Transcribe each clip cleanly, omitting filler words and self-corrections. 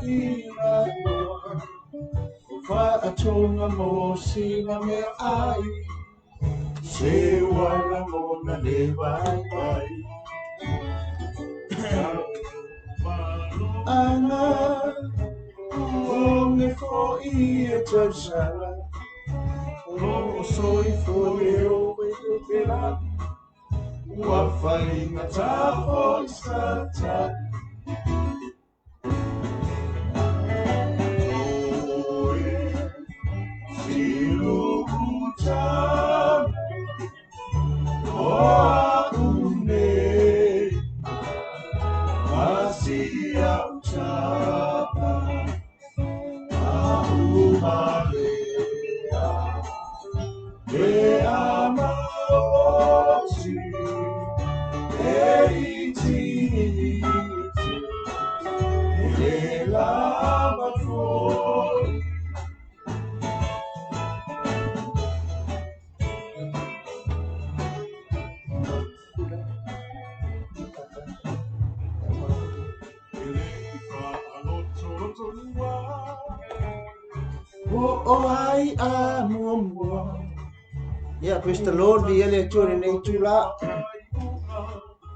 I Whaatonga mo sina me ai Se wala mo na le vai vai Ana O me fo i e tausala O soifo le o e te la Ua whaingata fo i sa O ai a mua. Yeah, praise the Lord, vi ele Atua i lenei itula.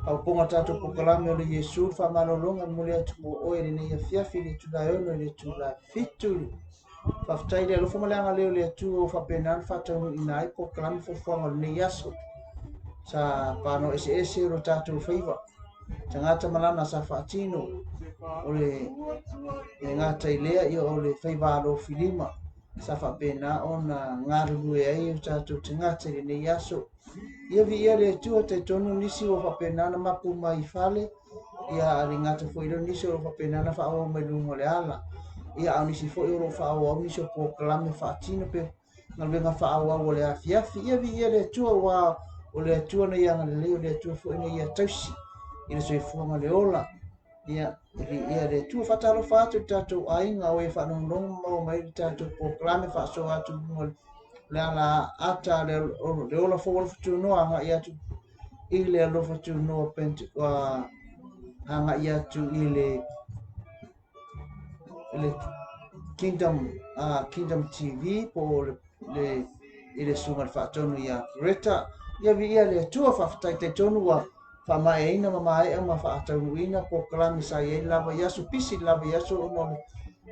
Faaopoga tatou polokalame o le Iesu, le faamalologa e momoli atu mo oe i lenei afiafi i le itula e 6 i le itula e 7. Faafetai i le alofa ma le agalelei o le Atua ua faapena ona faataunuuina ai polokalame fuafuaga o lenei aso. Sa pano eseese o lo tatou faiva. Tagata ma lana sa faatino o le e gata i lea ia o le faiva alofilima sa faapena ona galulue ai o tatou tagata i lenei aso. Ia viia le Atua, talitonu nisi ua faapena ona mapu mai i fale, ia a le gata foi lea o nisi o lo o faapena ona faaauau mai luga o le ala. Ia a o nisi foi o lo o faaauau nisi o polokalame faatino pe galuega faaauau o le afiafi. Ia viia le Atua, aua o le Atua na ia agalelei, o le Atua foi na ia tausi i le soifuaga le ola. Ia, e viia le Atua. Faatalofa atu i le tatou aiga o e faalogologo ma maua mai le tatou polokalame faasoa atu i luga o le ala ata le ola fou alofa tunoa agai atu i le alofa tunoa Pente, agai atu i le Kingdom, Kingdom TV po o le, le i le susuga i le faatonu ia Greta. Ia viia le Atua, faafetai talitonu ua faamaeaina ma maea ma faataunuuina polokalame sa i ai le lava i aso, pisi le lava i aso ona o le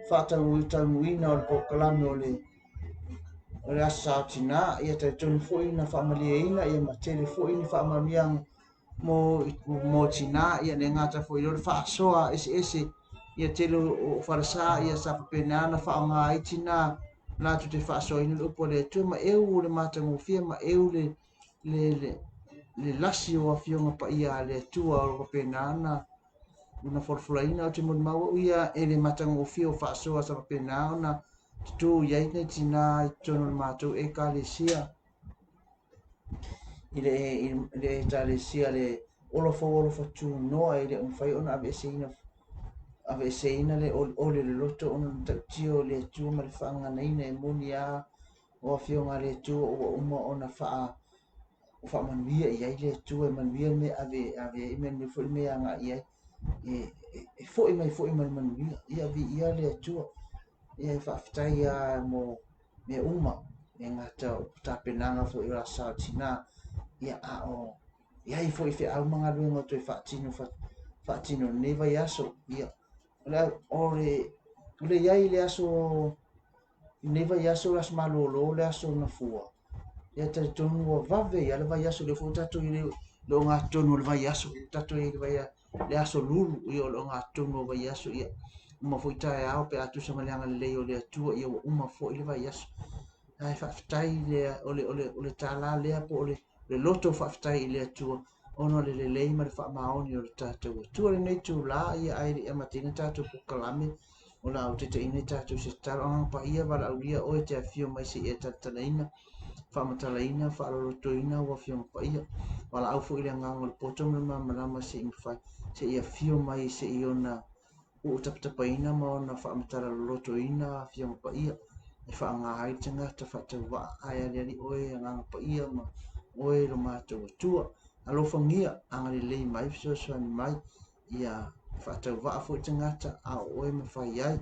faataunuuina o le polokalame o le o le Aso Sa o Tina. Ia talitonu foi na faamalieina ia ma tele foi ni faamanuiaga mo mo tina, ia le gata foi o le faasoa eseese ia tele o falesa ia sa faapena ona faaaoga ai tina latou te faasoaina le upu a le Atua ma eu o le matagofie ma eu le le le le lasi o afioga paia a le Atua o lo o faapena ona ona folafolaina. Ou te molimau au ia e le matagofie o faasoa sa faapena ona tutū i ai nei tina i totonu o le matou Ekalesia i le i le Ekalesia le ola fou alofa tunoa e le o mafai ona aveeseina aveeseina le olioli o le loto ona na tautio o le Atua ma le faaganaina e moni a o afioga a le Atua ua uma ona faa faamanuia i ai le Atua e manuia le mea ave ave ai manuia foi le mea agai i ai e, e foi mai foi ma le manuia. Ia viia le Atua. Ia e faafetai a mo mea uma e gata o tapenaga foi o Aso Sa o Tina, ia a o i ai foi feau ma galuega o toe faatino faatino i lenei vaiaso. Ia o le o le o le i ai i le aso i lenei vaiaso o le aso malolo o le aso Gafua. Ia talitonu ua vave ai le vaiaso, lea foi ua tatou i le le ogatotonu o le vaiaso, tatou i le vaiaso le aso lulu ia o le ogatotonu o vaiaso ia uma foi taeao pe a tusa ma le agalelei o le Atua ia ua uma foi le vaiaso. Ae faafetai le o le o le o le tala lea po o le le loto faafetai i le Atua ona o le lelei ma le faamaoni o le tatou Atua. Lenei itula ia ae le i amataina tatou polokalame o le a ou taitaiina i tatou se tatalo. Agaga Paia, valaaulia oe e te afio mai se i e talatalaina, faamatalaina, faalolotoina ua Afioga Paia. Valaau foi i le agaga o le poto ma le malamalama se i mafai, se i afio mai se i ona uu tapatapaina ma ona faamatala lolotoina Afioga Paia e faaaoga ai le tagata faatauvaa ae aliali oe Agaga Paia ma oe lo matou Atua. Alofagia, agalelei mai, fesoasoani mai, ia faatauvaa foi tagata, a o oe e mafai ai.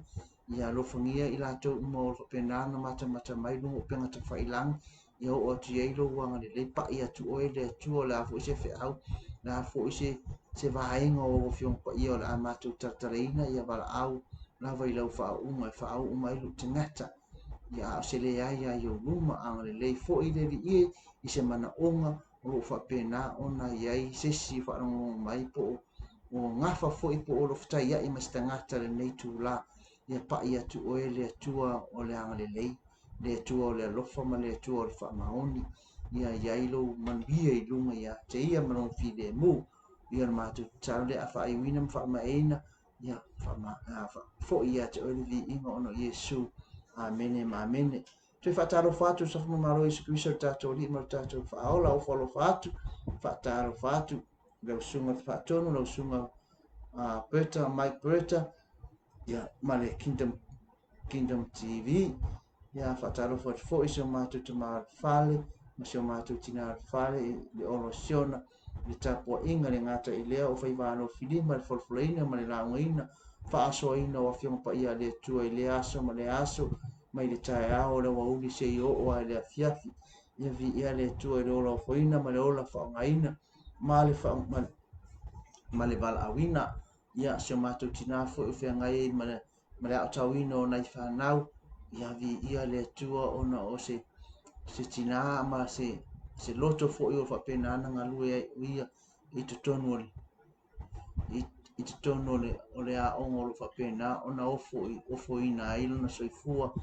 Ia alofagia i latou uma o lo o faapena ona matamata mai i luga o upega tafailagi, ia oo atu i ai lou agalelei, pai atu oe le Atua, o le a foi se feau, o le a foi se, se vaega o au Afioga Paia o le a matou talatalaina, ia valaau lava i lau faauuga e faauu mai lou tagata. Ia a o se leai lava i ou luma, agalelei foi le Alii e i se manaoga o lo o faapena ona i ai se isi e faalogologo mai po o gafa foi po o lo o fetaiai ma se tagata i lenei itula. Ia pai atu oe le Atua o le agalelei, le Atua o le alofa ma le Atua o le faamaoni. Ia i ai lou manuia i luga ia te ia ma lona filemu. Ia o le matou tatalo lea a faaiuina ma faamaeaina, ia faafoi ia te oe le viiga ona o Iesu. Amene ma amene. Toe faatalofa atu Suafa Malo Iesu Keriso le tatou Alii ma le tatou Faaola, ofo alofa atu, faatalofa atu lau susuga i le Faatonu, lau susuga Berta, Mike Berta, ia, ma le Kingdom, Kingdom TV. Ia, faatalofa atu foi si o matou tama o le fale, ma si o matou tina o le fale, le Olo Siona, le tapuaiga le gata i lea o faiva alofilima, le folafolaina ma le laugaina, faasoaina o Afioga Paia a le Atua i lea aso ma lea aso, mai le taeao o le aoauli seia oo lava i le afiafi. Ia viia le Atua i le ola ofoina ma le ola faaaogaina ma le, fa, ma, ma le valaauina. Ia, si o matou tina foi o feagai ai ma le, ma le aotauina o nai fanau, ia viia le Atua ona o se, se tina ma se, se loto foi o faapena ona galue ai o ia i totonu o le, i, i totonu o le, o le aoga o lo o faapena ona ofo, ofoina ai lona soifua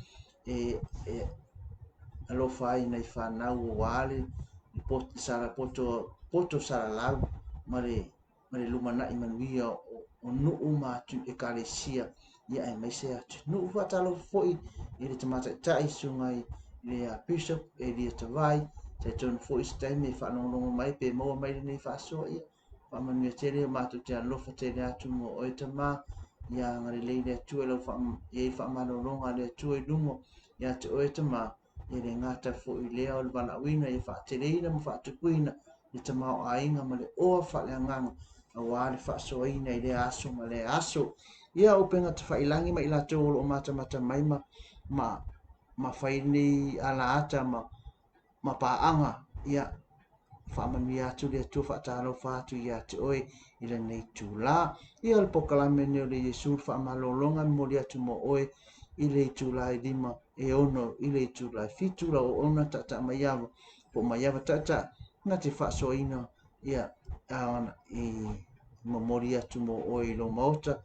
e, e alofa ai i nai fanau aua le, le poto, sala, poto, poto salalau ma le ma le lumanai manuia o, o nuu ma atu ekalesia ia aemaise atunuu. Faatalofa foi i le tamataitai susuga i le Bishop Elia Tavai, talitonu foi se taimi e faalogologo mai pe maua mai lenei faasoa ia faamanuia tele o matou te alofa tele atu mo oe tama. Ia agalelei le Atua i lau i ai faamalologa a le Atua i luga ia te oe tama. E le gata foi i lea o le valaauina ia faateleina ma faatupuina le tamaoaiga ma le oa faaleagaga aua le faasoaina i lea aso ma lea aso. Ia upega tafailagi ma i latou o lo o matamata mai ma, ma, ma fai nei alaata ma, ma paaga, ia faamanuia atu le Atua, faatalofa atu ia te oe i lenei itula. Ia o le polokalame lenei o le Iesu le faamalologa e momoli atu mo oe i le itula e 5 e 6 i le itula e 7 lau auauna taataa maiava po o maiava taataa na te faasoaina ia i momoli atu mo oe i lou maota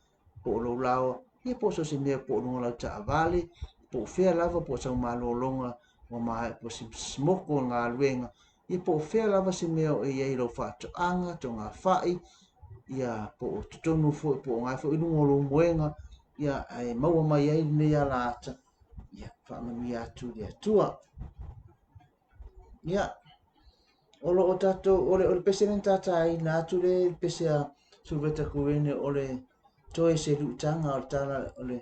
po o lou laoa, ia po o so o se mea po o luga o lau taavale, po o fea lava, po o sau malologa ua maea, po o se smoko o galuega, ia po o fea lava se mea o e i ai i lau faatoaga, togafai, ia po o totonu foi, po o gae foi i luga o lou moega, ia ae maua mai ai lenei alaata, ia faamanuia atu le Atua. Ia, o lo o tatou, o le, o le pese lea na tataina atu le pese a Suluveta Kuene o le toe se luitaga o le tala o le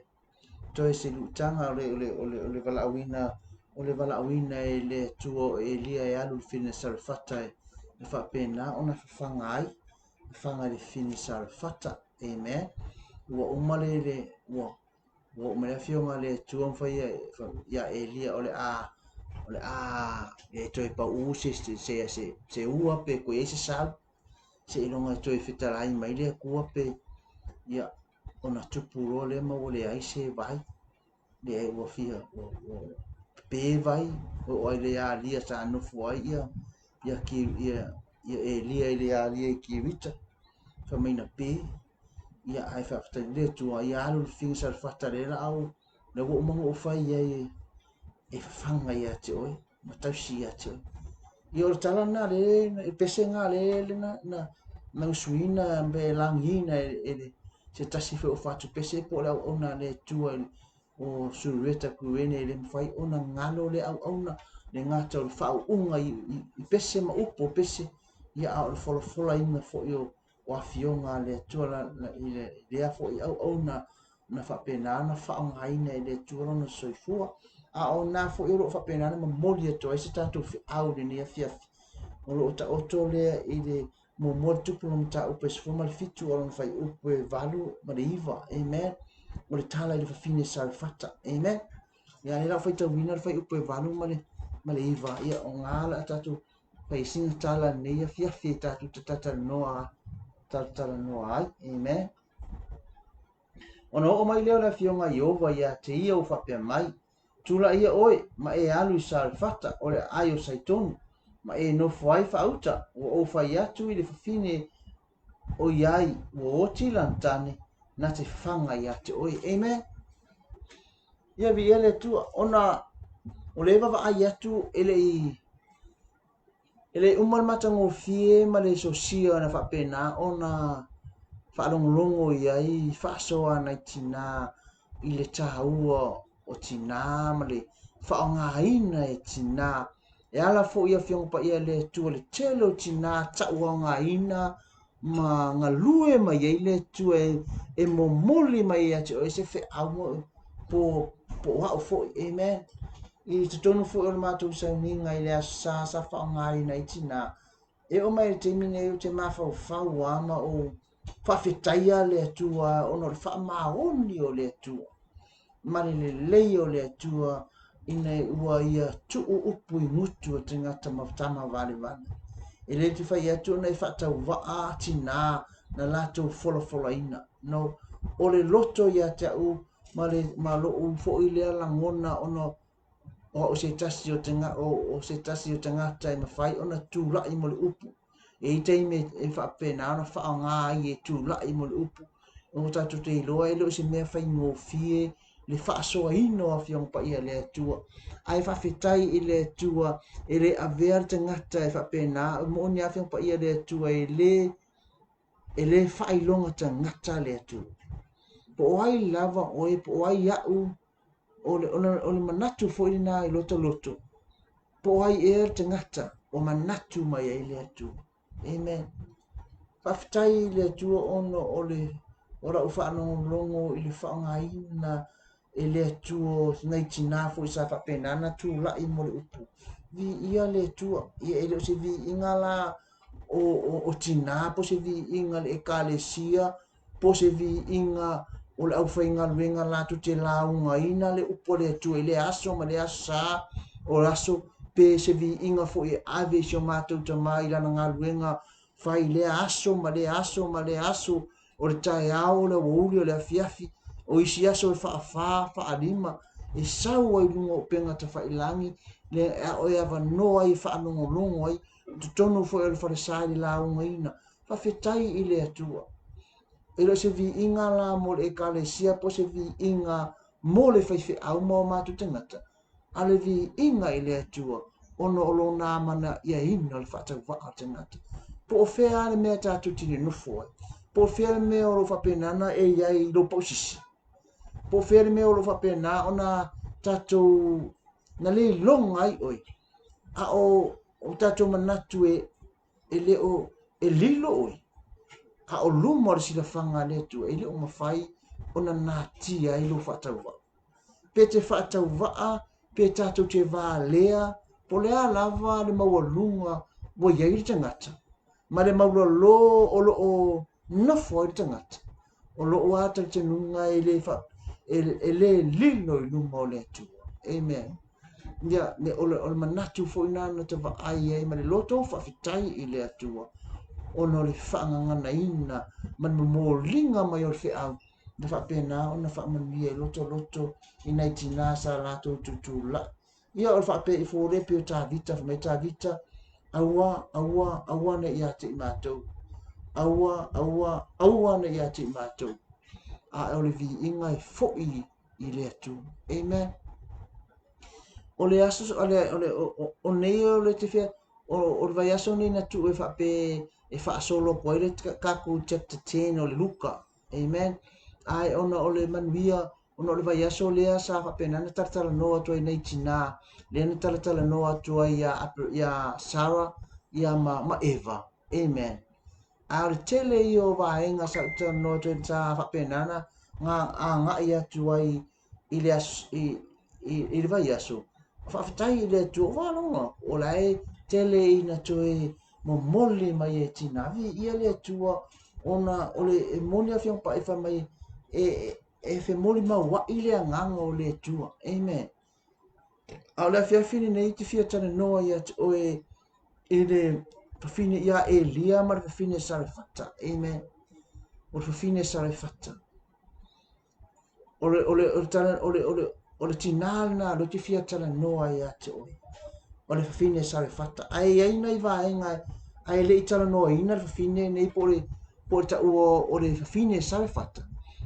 toe se luitaga o le, o le, o le, o le valaauina o le valaauina e le Atua o Elia e alu i le fine Sarefata e, e faapena ona fafaga ai fafaga i le fine Sarefata. Amen. Ua uma le, le ua Ua oo mai le afioga a le Atua ma fai ia Elia o le a o le a le toe pau se se se se, se ua pe toe i ai se sau seiloga e toe fetalai mai le Atua pe ia ona tupu loa lea ma ua leai se vai leai ua fia ua, ua pepe vai oo ai le alia sa nofo ai ia ia ia, ia Elia i le alia i Kirita fai mai na pe Ia, ae faafetai i le Atua, ia alu le fina salafata lea la au, lea ua uma ona ou fai i ai e fafaga ia te oe, ma tausi ia te oe. Ia o le tala lena le, e pese lena le, le na, na, na usuina pe lagiina e, e le, se tasi foi o fatu pese po o le auauna a le Atua o Surueta Kuene e le mafai ona galo le auauna le gata o le faauuga i, i, i pese ma upu o pese, ia a o le folafolaina foi o, o afioga a le Atua la, la, i le, lea foi auauna na faapena ona faaaogaina e le Atua lona soifua. A o na foi o lo o faapena ona momoli atu ai se tatou feau i lenei afiafi. O lo o taoto lea i le Muamua le Tupu lona mataupu e 17 a o lona fuaiupu e 8 ma le 9. Amen. O le tala i le fafine Sarefata. Amen. Ia, lea la ua faitauina le fuaiupu e 8 ma le 9. Ia, o gā la a tatou fai sina tala lenei afiafi e tatou te talatalanoa talatalanoa ai. Amen. Ona oo mai lea o le afioga a Ieova ia te ia ua faapea mai, Tulaia oe, ma e alu i Sarefata, o le aai o Saitoni, ma e nofo ai faauta, ua ou fai atu i le fafine o i ai ua oti lana tane, na te fafaga ia te oe. Amen. Ia viia le Atua, ona o lea e vaavaai atu e le i E le uma le matagofie ma le sosia na faapena ona faalogologo i ai faasoa nai tinā i le taua o tinā ma le faaaogaina e tinā. E ala foi i Afioga Paia a le Atua le tele o tinā tauaogaina ma galue mai ai le Atua e momoli mai ia te oe se feau po o au foi. Amen. I totonu foi o le matou sauniga i le Aso Sa sa faaaogaina ai tinā, e oo mai i le taimi nei ou te mafaufau lava ma ou faafetaia le Atua ona o le faamaoni o le Atua ma le lelei o le Atua ina ua ia tuu upu i gutu o tagata ma tama valevale. E le te fai atu ona e faatauvaa tinā na latou folafolaina. No, o le loto ia te au ma le ma lo'u foi lea lagona ona o au se tasi o tanga, o se tasi o tagata e mafai ona tula'i mo le upu. E i ai taimi e faapena ona faaaoga ai e tula'i mo le upu. O tatou te iloa e le o se mea faigofie le faasoaina o Afioga Paia a le Atua. Ae faafetai i le Atua e le avea le tagata e faapena, moni Afioga Paia a le Atua e le E le faailoga tagata le Atua. Po o ai lava oe, po o ai au, o le, o le, o le manatu foi lena i lota loto, po o ai ea le tagata ua manatu mai ai le Atua. Amen. Faafetai i le Atua ona o le o lau faalogologo i le faaaogaina e le Atua o nai tinā foi sa faapena ona tulai mo le upu. Viia le Atua. Ia e le o se viiga la o tinā po o se viiga le Ekalesia po o se viiga o le aufaigaluega latou te laugaina le upu a le Atua i lea aso ma lea aso sa o aso pe se viiga foi e ave i si o matou Tama i lana galuega fai i lea aso ma lea aso ma lea aso o le taeao, o le aoauli, o le afiafi, o isi aso e faafā, faalima, e sau ai i luga o upega tafailagi, le e avanoa ai e faalogologo ai, i totonu foi o le falesa i le laugaina. Faafetai i le Atua. E le o se viiga la mo le Ekalesia po o se viiga mo le faifeau ma o matou tagata, a le viiga i le Atua ona o lona amanaiaina o le faatauvaa o le tagata. Po o fea lava le mea tatou te nonofo ai, po o fea le mea o lo o faapena ona e i ai i lou pausisi, po o fea le mea o lo o faapena ona tatou na le iloga ai oe, a o o tatou manatu e le o e lilo oe, a o luma o le silafaga a le Atua, e le o mafai ona natia ai lou faatauvaa. Pe te faatauvaa, pe tatou te valea, po o le a lava le maualuga ua i ai le tagata, ma le maualalo o lo o nofo ai le tagata, o lou lava talitonuga e le, fa, e le lilo i luma o le Atua. Amen. Ia, o le manatu foi na na te vaai ai ma le loto faafetai i le Atua ona o le faagaganaina ma le momoliga mai o le feau na faapena ona faamanuia i loto loto i nai tinā sa latou tutulai. Ia, o le faapea ifo lea pei o Tavita, fai mai Tavita, aua, aua, aua ne i ia te i matou. Aua, aua, aua ne i ia te i matou. A o le viiga e foi i le Atua. Amen. O le aso, o le, o le, o, o nei o le te fia, o le vaiaso nei na tuu e faape e faasolo atu ai le tatou chapter 10 o le Luka. Amen. Ae ona o le manuia, ona o le vaiaso lea sa faapena ona talatalanoa atu ai nei tinā, lea na talatalanoa atu ai ia, ia Sarah ia ma Eva. Amen. A o le tele ia o vaega sa ou talanoa atu ai sa faapena ona agai atu ai i le aso, i le vaiaso. Faafetai i le Atua, ua faalogo atu, o la e tele ina toe momoli mai e tina. Viia le Atua ona o le e moni Afioga Paia fai mai e, e femolimaua'i le agaga o le Atua. Amen. A o le afiafi lenei te fia talanoa ia te oe i le fafine ia Elia ma le fafine Sarefata. Amen. O le fafine Sarefata. O le, o le, o le, tala, o le, o le, o le tinā lena o lea te fia talanoa ia te oe. O le fafine Sarefata. Ae i ai nai vaega ae le i talanoaina le fafine nei po o le, po o le taua o le fafine Sarefata.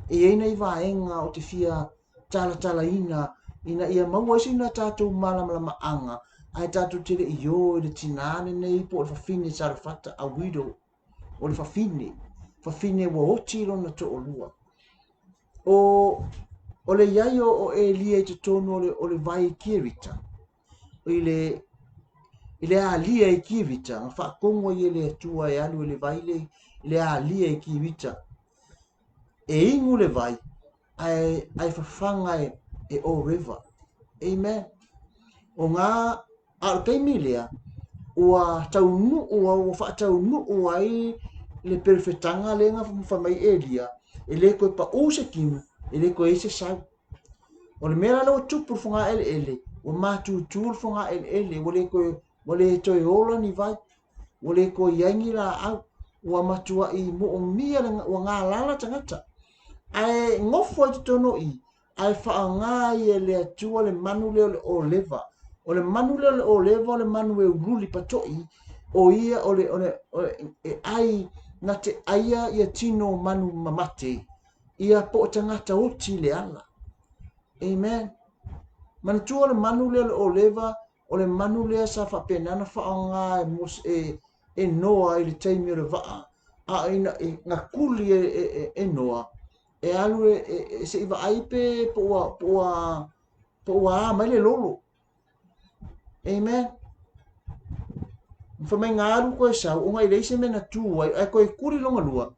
E i ai nai vaega o te fia talatalaina ina ia maua ai sina tatou malamalamaaga ae tatou te le i o i le tinā lenei po o le fafine Sarefata, a widow, o le fafine, fafine ua oti lona toalua. O, o le iai o, o Elia i totonu o le, o le vai Kirita, i le, i le alia i Kirita, na faatonu ai e le Atua e alu i le vai le, i le alia i Kirita. E inu le vai, ae, ae fafaga e, e o river. Amen. O ngā, a o le taimi lea, ua taunuu, ua faataunuu ai le perefetaga lea na fai mai Elia, e le toe paʻū se tino, e le toe i ai se sau. O le mea la lea ua tupu i le fogaeleele, ua matutu le fogaeleele, ua le toe, ua le toe ola ni vai, ua le toe i ai ni laau, ua matuai moomia, le, ua galala tagata. Ae nofo ai totonu i, ae faaaoga ai e le Atua le manu lea o le oleva. O le manu lea o le oleva o le manu e ululi patoʻi, o ia o le, o le, o le e ai na te aia ia tino o manu mamate, ia po o tagata oti le ala. Amen. Manatua le manu lea o le oleva, o le manu lea sa faapena ona faaaoga e, Mose, e, e Noa i le taimi o le vaa, a ina e, na kuli e, e, e, e Noa, e alu e, e, e se i vaai pe po ua, po ua, po ua a mai le lolo. Amen. Fai mai ngā alu koe sau, ona i leai se mea na tū ai, ae koe kuli longa lua.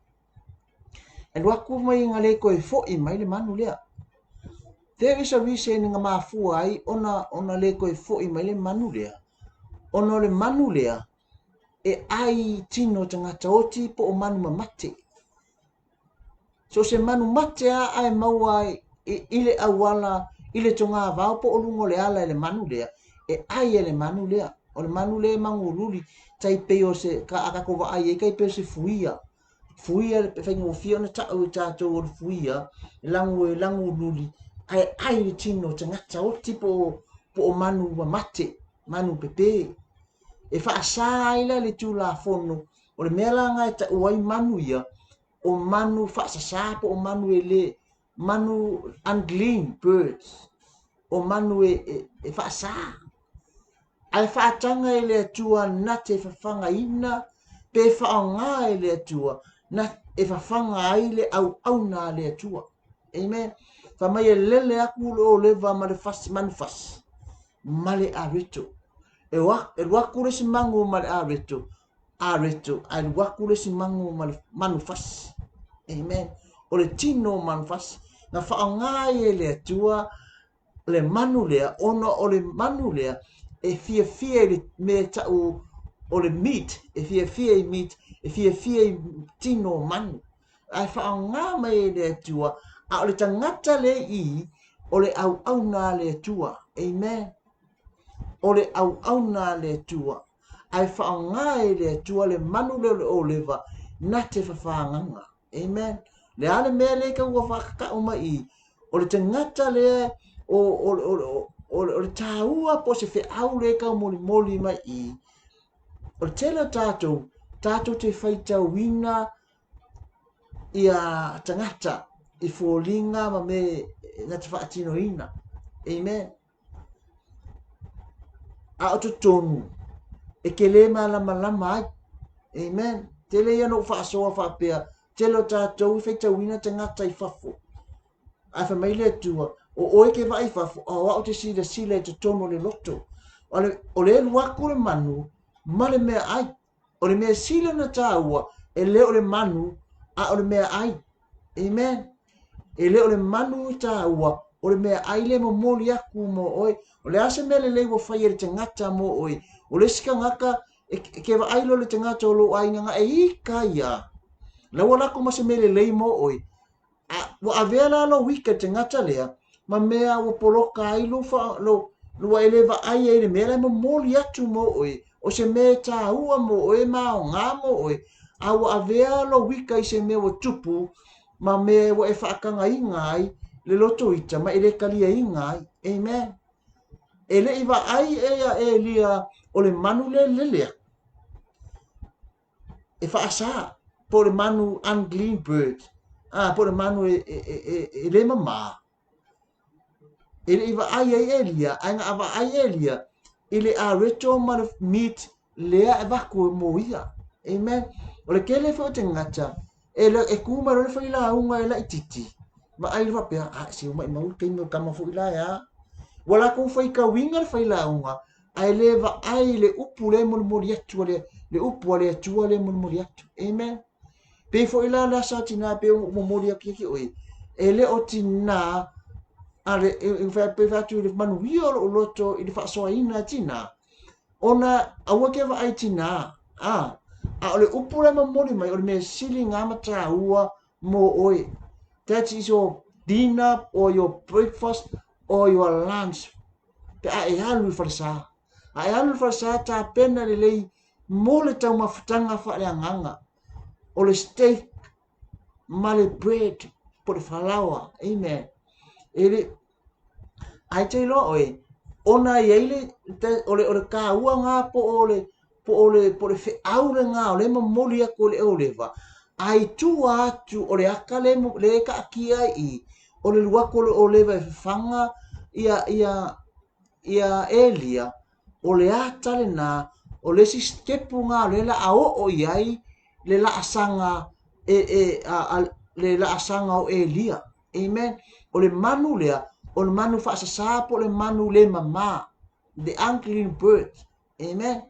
E alu atu mai ngā le koe foʻi mai le manu lea. There is a reason nga mafua ai ona, ona le koe foʻi mai le manu lea. Ona o le manu lea, e ai tino tagata oti po o manu mamate. So se manu mate a ae maua ai i le auala, i le togavao po o luga o le ala e le manu lea, e ai e le manu lea. O le manu lea e maguululi, tai pei o se, ka a tatou vaai ai, tai pei o se fuia. Fuia, e faigofie ona ta'u e tatou o le fuia, e lagu e laguululi, ae ai le tino tagata oti po o, po o manu mamate, manu pepe. E faasā ai la le Tulafono, o le mea la lena e ta'u ai manu ia, o manu faasasā po o manu e le, manu unclean birds, o manu e, e, e faasā. Ae faataga e le Atua na te fafagaina pe faaaoga e le Atua na e fafaga ai le auauna a le Atua. Amen. Fai mai e lele aku le oleva ma le fasi, manu fasi ma le areto. E, wa, e alu aku le isi magu ma le areto, areto, ae alu aku le isi magu ma le manu fasi. Amen. O le tino o manu fasi. Na faaaoga ai e le Atua le manu lea, ona o le manu lea e fiafia i le mea e ta'u o le meat, e fiafia i meat, e fiafia i tino o manu. Ae faaaoga mai e le Atua, a o le tagata lea i, o le auauna a le Atua. Amen. O le auauna a le Atua. Ae faaaoga e le Atua le manu lea o le oleva na te fafagaga. Amen. Le a le mea lea tau ua whakakau mai i, o le tagata lea o, o, o, o, o, o le tāua po o se feau lea tau molimoli mai i, o le tele o tātou, tātou te whaitauina ia tagata i fōlinga ma me na te whaatinoina. Amen. A o totonu, e ke lē malamalama ai. Amen. Tele ia na ou faasoa faapea, tele o tatou i faitauina tagata i fafo. Ae fai mai le Atua, o oe ke vaai i fafo, a o au te silasila i totonu o le loto. O le, o le elu aku le manu ma le meaai. O le mea sili ona tāua, e le o le manu, a o le meaai. Amen. E le o le manu i tāua, o le meaai le momoli aku mo oe. O le a se mea lelei ua fai e le tagata mo oe. O le isi tagata E, e ke vaai loa le tagata o lou aiga na e ika ia. La ua lako ma se mea lelei mo oe. A, ua avea la lou ika i le tagata lea, ma mea ua poloka ai lou wha, lo, ua e le vaai ai i le mea la e momoli atu mo oe, o se mea e tāua mo oe ma aoga mo oe, a ua avea lou ika i se mea ua tupu, ma mea ua e faatagaina ai le loto ita ma e le taliaina ai. Amen. E le i vaai e ia Elia o le manu le lele aku e faasa, po o le manu unclean bird, a, po o le manu e, e, e, e, e le mamā. E le i vaai ai Elia, ae na vaai Elia i le areto ma le meat lea e avatu mo ia. Amen. O le tele foi o tagata e, e kū mai loa le failauga e laitiiti, vaai loa faapea, a, se ua maumau le taimi o le tama foi la e a. Ua latou faitauina le failauga, ae le vaai i le upu lea e molimoli atu a le, le upu a le Atua lea e molimoli atu. Amen. Pei foi la le asa tinā pei ona ou momoli atu ia te oe, e le o tinā a le, e, e, e, e atu i le manuia o lou loto i le faasoaina e tinā, ona aua ke vaai tinā, a, a o le upu la e momoli mai, o le mea sili ngā ma tāua mō oe. That is your dinner or your breakfast or your lunch. Pe a e alu i falesa. A e alu i falesa, tapena lelei mō le taumafataga faaleagaga. O le steak ma le bread po le falaoa. Amen. E le, Ae te iloa oe, ona i ai le, o le, o le kāua ngā po o le, po o le, po o le feau le ngā o le momoli atu o le oleva, a i tua atu o le aka le, le kaatia ai i, o le luatu o le oleva e fafaga ia, ia, ia Elia, o le ata lenā, o le isi sitepu ngā o le la a oo i ai le laasaga e, e, a, a, le laasaga o Elia. Amen. O le manu lea, o le manu faasasā po o le manu le mamā. The unclean bird. Amen.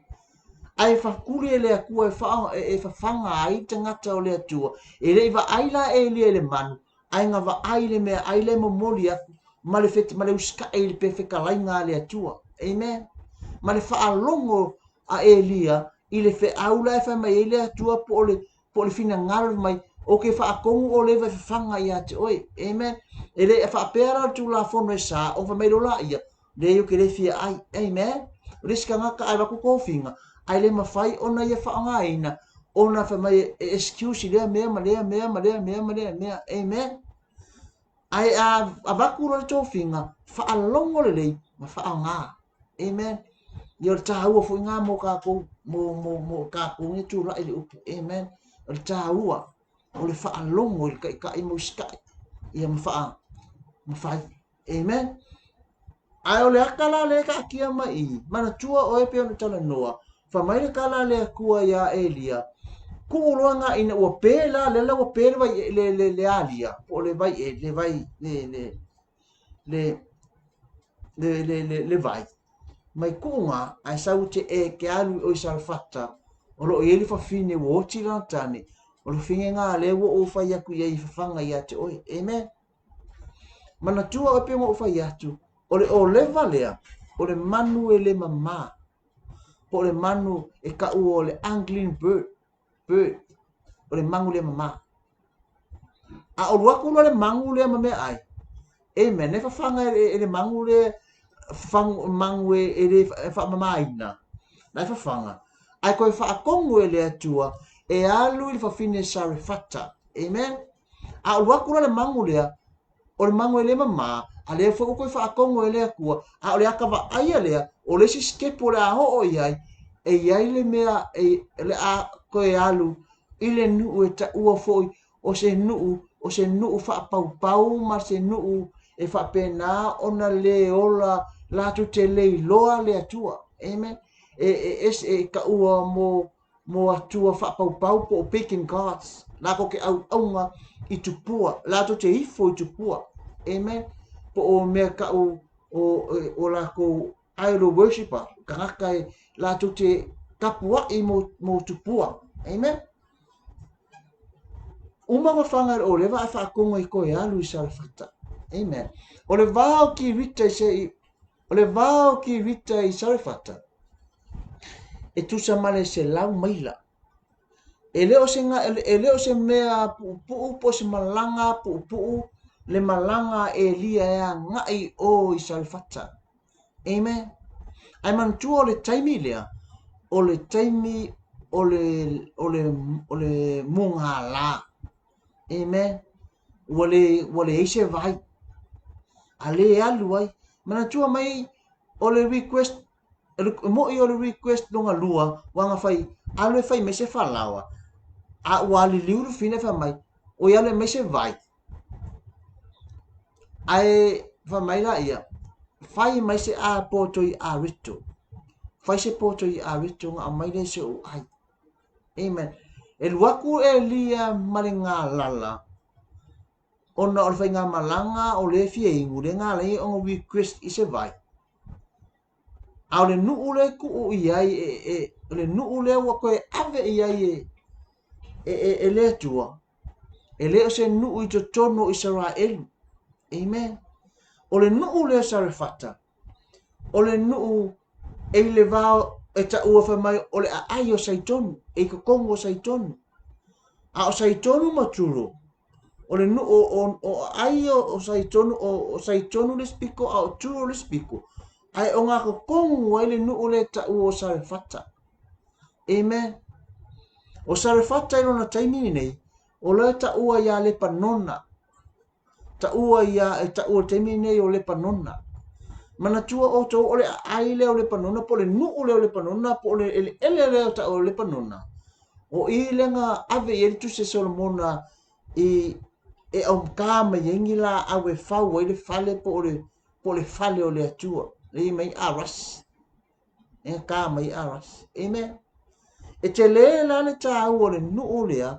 Ae fakuli e le Atua e, wha, e, e fafaga ai le tagata o le Atua. E le i vaai la Elia i le manu, ae na vaai i le mea ai le momoli atu ma le, fet, ma le usitae i le pefetalaiga a le Atua. Amen. Ma le faalogo a Elia i le feau la e fai mai ai le Atua po o le po o le finagalo mai, o ke faatonu o leva e fafaga ia te oe. Amen. E le faapea la le Tulafono e sa, o fai mai loa laia, leai ou te le fia ai. Amen. O le isi tagata a avatu tofiga, ae le mafai ona ia faaaogaina, ona fai mai e excuse i lea mea ma lea mea ma lea mea ma lea mea. Amen. Ae a avatu loa le tofiga, faalogo lelei ma faaaoga. Amen. Ia o le tāua foi ngā mō kākou, mō, mō, mō kākou nei tūlaʻi le upu. Amen. O le tāua, o le faalogo i le taitai ma usitai. Ia ma wha, ma whai. Amen. Ae o le aka la le kaatia mai i, manatua oe pe ona talanoa, wha mai le kala le Atua iā Elia, kuu loa ngā ina ua pē la, le la ua pē le vai, le, le, le alia, po o le vai e, le vai, le, le, le, le, le, le, le vai, mai kuʻu ae sau te e ke alu i oi Sarefata, o loo i ai le fafine ua oti lana tane, o le fafine ngā lea ua ou fai atu i ai i fafaga ia te oe. Amen. Manatua oe pe ona ou fai atu, o le ʻōlewa lea, o le manu e le mamā, po o le manu e kaʻua o le unclean bird, bird, o le manu le mamā. A olu atu loa le manu lea ma meaai, amen, e fafaga e, e le manu le fafangu, manu e, e le faamamaina, na e fafaga. Ae koe faatonu e le Atua e alu i le fafine Sarefata. Amen. A olu atu loa le manu lea, o le manu e le mamā, a lea foi ua toe faatonu e le Atua, a o le ata vaaia lea, o le isi sitepu o le a oo i ai, e i ai le mea e, le a toe alu i le nuu e taua foi o se nuu, o se nuu faapaupau ma se nuu e faapena ona le ola latou te le iloa le Atua. Amen. E, e, e, e taua mo mo atua faapaupau po o pagan gods, latou te auauna i tupua, latou te ifo i tupua. Amen. Po o mea kau o, o latou idol worshipper, tagata e latou te tapuaʻi mo, mo tupua. Amen. Uma fafaga e le ʻōlewa ae faatoga i koe alu i Sarefata. Amen. O le vā o Kirita i se, o le vā o Kirita i Sarefata. E tusa ma le 100 maila. E le o se, e le o se mea puupuu po o se malaga puupuu le malaga a Elia e agai i o i Sarefata. Amen. Ae manatua o le taimi lea, o le taimi o le, o le, o le mugala. Amen. Ua le, ua leai se vai. A le alu ai. Manatua mai o le request, e mo'i o le request longa lua, ua na fai, alu e fai mai se falaoa. A ua aliliu le fafine fai mai, oi alu e aumai se vai. Ae fai mai laia, fai mai se a poto i arito. Fai se poto i arito ona aumai lea i se ou ai. Amen. E alu atu Elia ma le galala, ona o le faigamalaga o lea e fia inu, lea na ala ai ona request i se vai. A o le nuu lea e tuu i ai, e, e, o le nuu lea ua toe ave i ai e, e, e, e le Atua, e le o se nuu i totonu o Isaraelu. Amen. O le nuu lea Sarefata, o le nuu e i le va e taua fai mai o le aai o Saitonu, e i totonu o Saitonu. A o Saitonu ma Turo, o le nuu o, o, o aai o, o Saitonu, o, o Saitonu le isi piko, a o Turo le isi piko. Ae o ngā totonu ai le nuu lea e taua o Sarefata. Amen. O Sarefata i lona taimi lenei, o la e taua iā Lepanona. Taua iā, e taua i le taimi lenei o Lepanona. Manatua outou o le aai lea o Lepanona, po o le nuu lea o Lepanona, po o le eleele lea o taua o Lepanona, o i lea na ave i ai le tusi a Solomona i e aumka mai ai ni laau e fau ai le fale po o le, po o le fale o le Atua. Le i mai Aras. E ka mai Aras. Amen. E tele la le tāua o le nuu lea,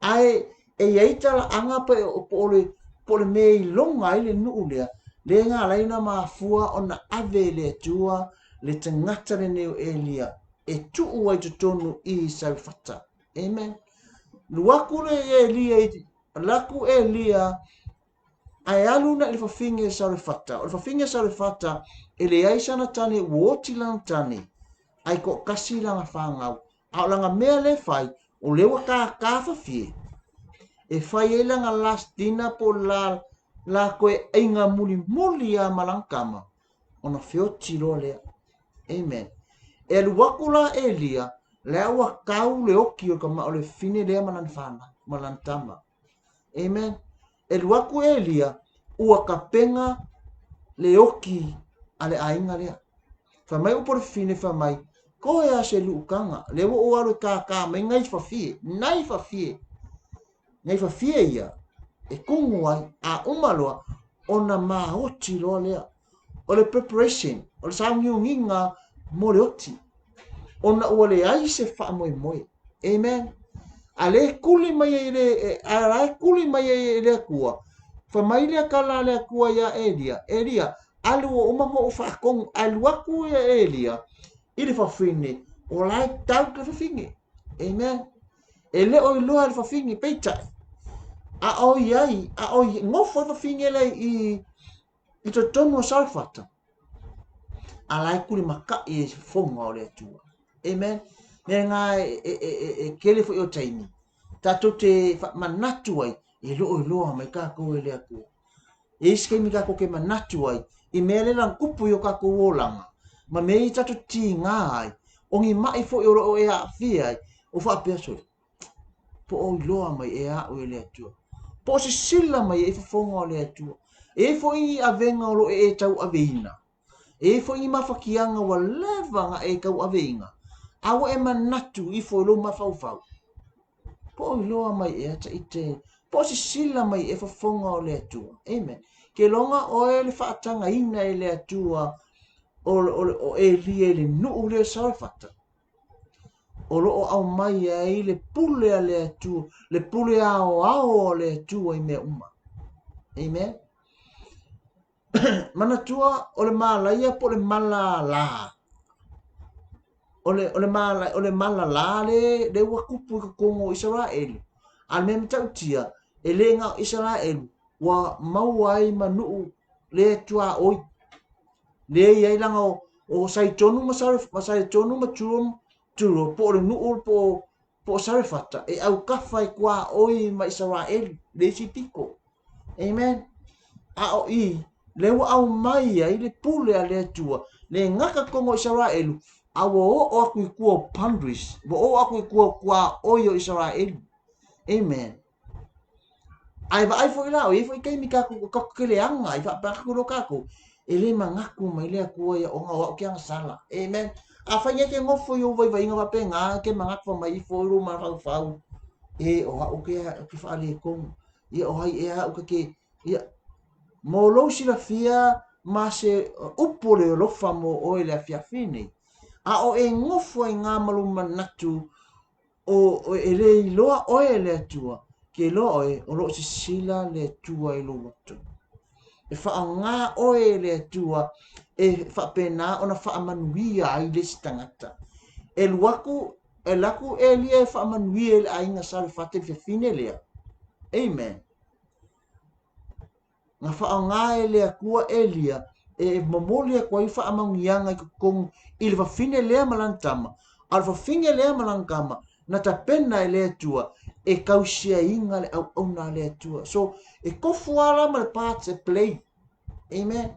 ae e i ai talaaga po o le, po o le mea i loga ai le nuu lea, lea na ala ai ona mafua ona ave e le Atua le tagata lenei o Elia e tuu ai totonu i Sarefata. Amen. Alu atu le Elia i, alu atu Elia Ae alu na i le fafine Sarefata. O le fafine Sarefata, e leai sana tane, ua oti lana tane, ae toatasi lana fanau. A o lana mea lea e fai, o lea ua kākā fafie, e fai ai lana last dinner po o la, la toe aiga mulimuli lava ma lana tama, ona feoti loa lea. Amen. E alu atu la Elia, lea ua tau le oti o le tama o le fafine lea ma lana fanau, ma lana tama. Amen. E alu atu Elia, ua tapena le oki a le aiga lea. Fai mai upu o le fafine, fai mai, Koe a se luʻutaga, lea ua ou alu e kākā mai nai fafie, nai fafie, nai fafie ia, e kumu ai, a uma loa, ona maoti loa lea. O le preparation, o le sauniuniga mo le oti, ona ua leai se faamoemoe. Amen. A lea e kuli mai ai le, a la e kuli mai ai e le Atua, fai mai le tala a le Atua iā Elia, Elia, alu ua uma ona ou faatonu, alu atu ia Elia i le fafine, o la e tau le fafine. Amen. E le o iloa e le fafine, peitai, a o i ai, a o i, nofo le fafine lea i, i totonu o Sarefata, a la e kulimakaʻi e fofoga o le Atua. Amen. Mea ngā e, e, e, e, e kele foi o taimi, tātou te manatu ai, e loo i loa mai kākou e le Atua. E isi taimi kākou ke manatu ai, i mea le lang kupu i o kākou olaga, ma mea i tātou tīngā ai, o ni maʻi foi o loo e aafia ai, o faapea sole, Po o iloa mai e aʻu e le Atua. Po o sisila mai e i fofoga o le Atua. E i ai foi ni avega o lo o e tauaveina. E i ai foi ni mafatiaga ua leva na e tauaveina, a ua e manatu ifo i lou mafaufau. Po o iloa mai ea ta ite, po o sisila mai e fofoga o le Atua. Amen. Ke loga oe le faatagaina e le Atua o, o, o Elia i le nuu lea o Sarefata. O lo o aumai ai le pule a le Atua, le pule aoao a le Atua i mea uma. Amen. Manatua o le malaia po o le malala. O le, o le, mala, o le malala le, le ua kupu i totonu o Isaraelu. A le mea matautia, e le na o Isaraelu, ua maua ai ma nuu le tuaoi. Le i ai langa o, o Saitonu ma, Saref, ma Saitonu ma Turom Turo po o le nuu po o Sarefata e aukafa i kuaoi ma Isaraelu, le isi pito. Amen. A o i, le ua aumai ai le pule a le Atua, le gata totonu o Isaraelu, a ua oo atu i tua o boundaries, ua oo atu i tua o tuaoi o Isaraelu. Amen. Ae vaai foi la, o i ai foi taimi tatou tatou te leaga ai faapea atu loa tatou, e le manatu mai le Atua ia ona o au ke agasala. Amen. Afai e te nofo i ou vaivaiga faapena, e te manatu fai mai ifo i lou mafaufau, e o au ke, ke faaletonu, ia o ai ea au ke te, ia, mo lou silafia ma se upu o le alofa mo oe i le afiafi nei. A o e nofo ai ngā ma lou manatu O, e le iloa oe e le Atua, ke iloa oe, o lo o sisila le Atua i lou loto. E faaaoga oe e le Atua e faapena ona faamanuia ai le isi tagata. E alu atu, e alu atu Elia e faamanuia i le aiga Sarefata i le fafine lea. Amen. Na faaaoga e le Atua Elia e momoli atu ai faamanuiaga i totonu i le fafine lea ma lana tama, a o le fafine lea ma lana tama na tapena e le Atua e tausiaina le auauna a le Atua. So, e tofu lava la ma le parts e play. Amen.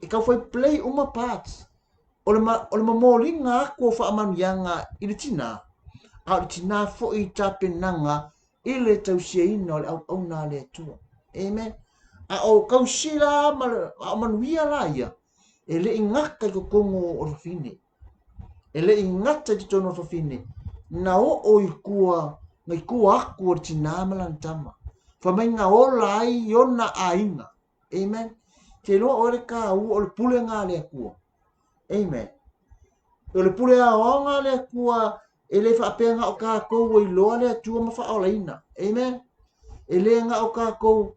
E tau fai play uma parts. O le, o le momoliga atu o faamanuiaga i le tinā, a o le tinā foi i tapenaga i le tausiaina o le auauna a le Atua. Amen. A o tausi la ma le, a o manuia la ia, e le i gata i totonu o le fafine. E le i gata i totonu o le fafine, na oo i tua, na i tua atu o le tinā ma lana tama. Fai mai na ola ai i ona aiga. Amen. Te iloa oe le kāua o le pulega a le Atua. Amen. O le pule aoaoga a le Atua e le faapea na o kākou ua iloa le Atua ma faaolaina. Amen. E le na o kākou,